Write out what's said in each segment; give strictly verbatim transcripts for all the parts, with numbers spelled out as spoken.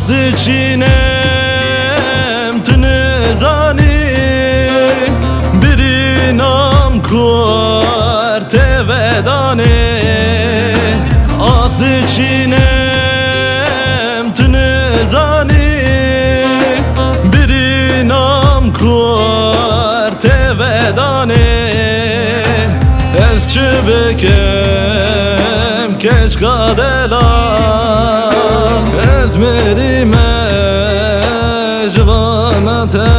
Diçînim tu nizanî, birînam ku tê vedanê. Ah diçînim tu nizanî, birînam ku tê vedanê. Ez çi bikim keşka delal, ez mirîme ji vana te.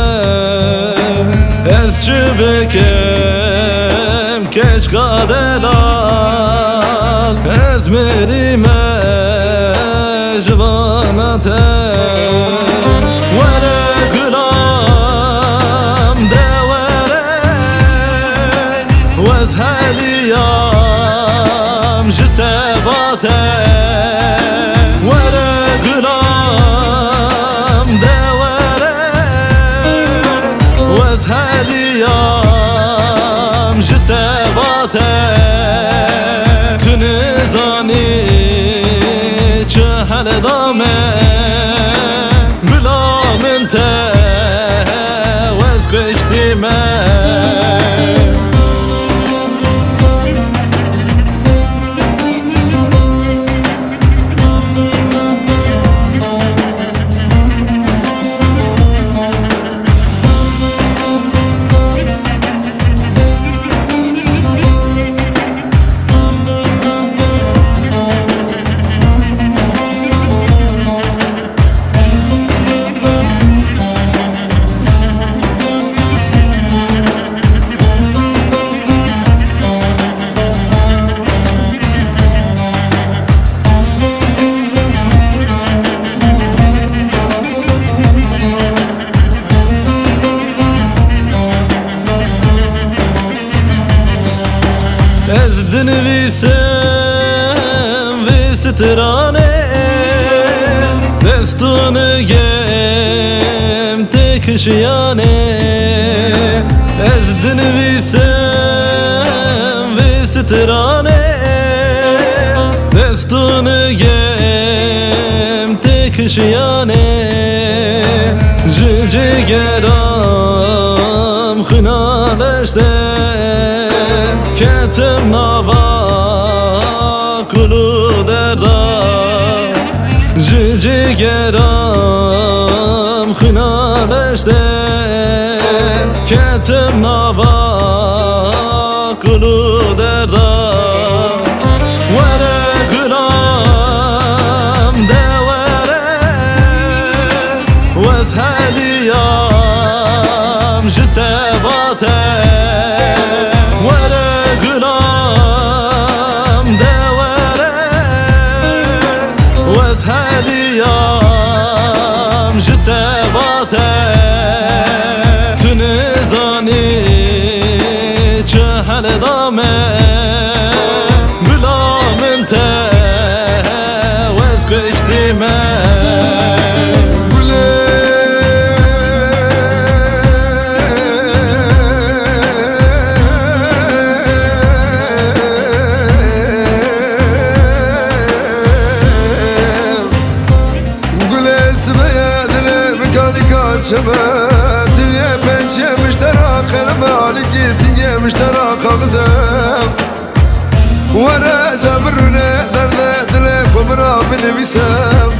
Ez çi bikim keşka delal, ez mirîme ji vana te. Were gulam de were, wez heliyam ji seva te. Were gulam de were, wez heliyam ji seva te. Tu nizanî çi hel da me, bila min te wez kuştî me. Ez dinivîsim vê stranê, dest û nigêm tê kişiyanê. Ez dinivîsim vê stranê, dest û nigêm tê kişiyanê. Ji cîgeram xwîna leş de, ketim nava kul û derda. Ji cîgeram xwîna leş de, ketim nava kul û derda. Were gulam de were, wez heliyam ji seva te. Were gulam de were, wez heliyam ji seva te. Tu nizanî çi hel da me, bila min te wez kuştî me. Gulê Gulê sibê ye dilê min kanî kaçime. Tu yê pençiyê miştera xelime, alîkî singê miştera kaxizim. Were ca birûne derdê dilê xwe min ra binivîsim.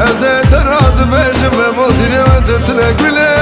Ez ê te ra dibêjim, mozînê wezin tune gulê.